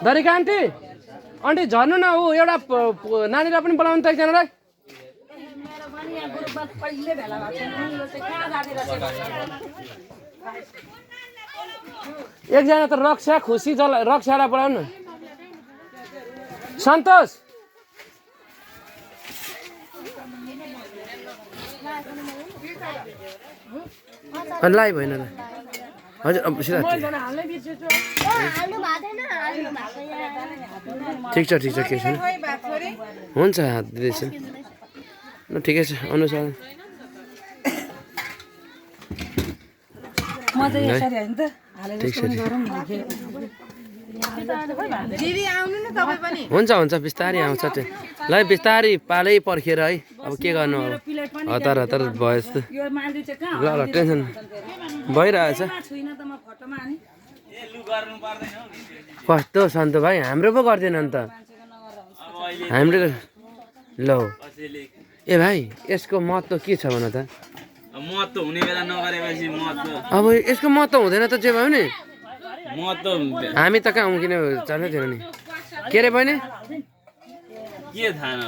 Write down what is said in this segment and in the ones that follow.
Darika aunty aunty झर्नु न ऊ एउटा नानीलाई पनि बोलाउनु त एकजनालाई एकजना त रक्षा खुसी रक्षालाई बोलाउनु सन्तोष लाइभ होइन हजुर अब सिधा ठिक छ के छैन हुन्छ हात दिँदैछु ल ठिकै छ अनुसार हुन्छ बिस्तारै आउँछ त्यो ल बिस्तारै पालै पर्खेर है अब के गर्नु अब हतार भयो जस्तो ल टेन्सन भइरहेछ कस्तो सन्तो भाइ हाम्रो पो गर्दैन नि त हाम्रो ल ए भाइ यसको महत्त्व के छ भन त महत्त्व हुने बेला नगरेपछि महत्त्व अब यसको महत्त्व हुँदैन त जे भयो नि महत्त्व हामी त कहाँ किन चाल्दै थिएन नि के अरे बहिनी के थाहा न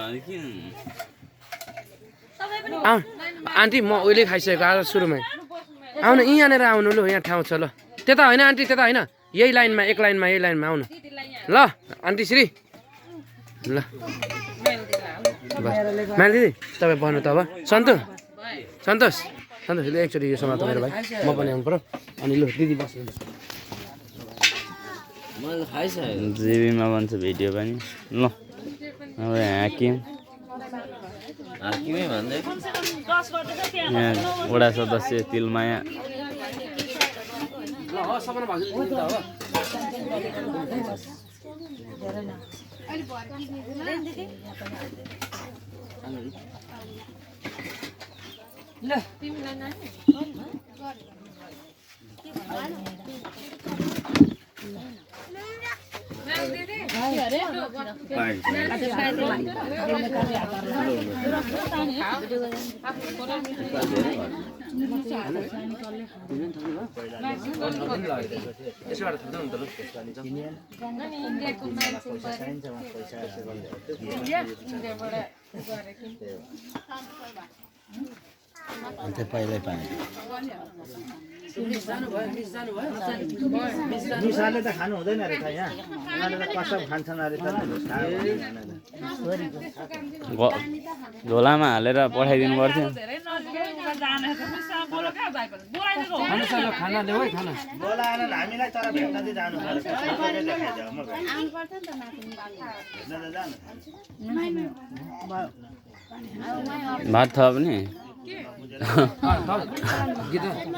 आन्टी म उहिले खाइसकेको आज सुरुमै आउनु यहाँनिर आउनु ल यहाँ ठाउँ छ ल त्यता होइन आन्टी त्यता होइन यही लाइनमा यही लाइनमा आउनु ल आन्टी श्री ल माइली दिदी तपाईँ भन्नु त अब सन्तोष एकचोटि यो समात्नु मेरो भाइ म पनि आउनु पऱ्यो अनि ल दिदी बस्नु जिबीमा बन्छ भिडियो पनि ल अब ह्याकिङ भन्दै यहाँ वडा सदस्य तिलमाया पहिल्यै पाएँ मिसाले त खानु हुँदैन रहेछ यहाँ उनीहरूले त कसम खान्छन् अरे त झोलामा हालेर पठाइदिनु पर्थ्यो बोलाएर हामीलाई तर भेट्न चाहिँ जानु भात थप्ने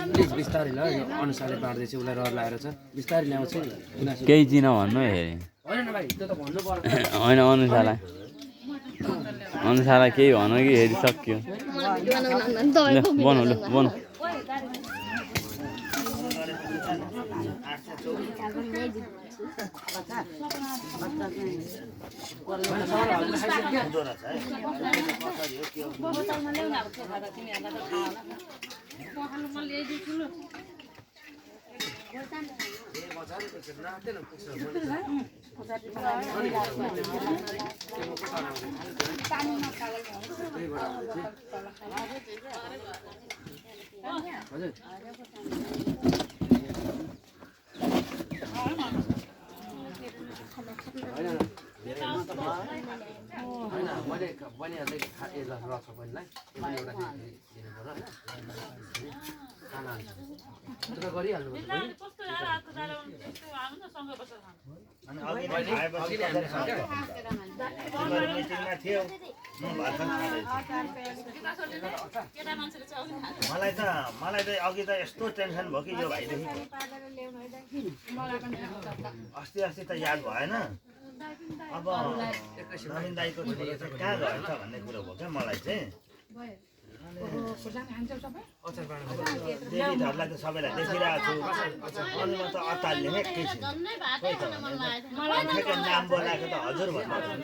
प्लिज बिस्तारै ल अनुसारले बाँड्दैछ उसलाई रहर लगाएर छ बिस्तारै ल्याउँछ केही चिन भन्नु हेरे होइन अनुसारलाई केही भन्नु कि हेरिसक्यो बनाऊ मैले बनिहाल्दै रक्छ बहिनीलाई एउटा दिनु पर्यो गरिहाल्नु मलाई त अघि त यस्तो टेन्सन भयो कि यो भाइदेखि अस्ति त याद भएन अब नवीन दाइको छोरो चाहिँ कहाँ गएछ भन्ने कुरो भयो क्या मलाई चाहिँ देवीहरूलाई त सबैलाई देखिरहेको छु अनि म त अत्तालिने एकैछिन नाम बोलाएको त हजुर भन्नु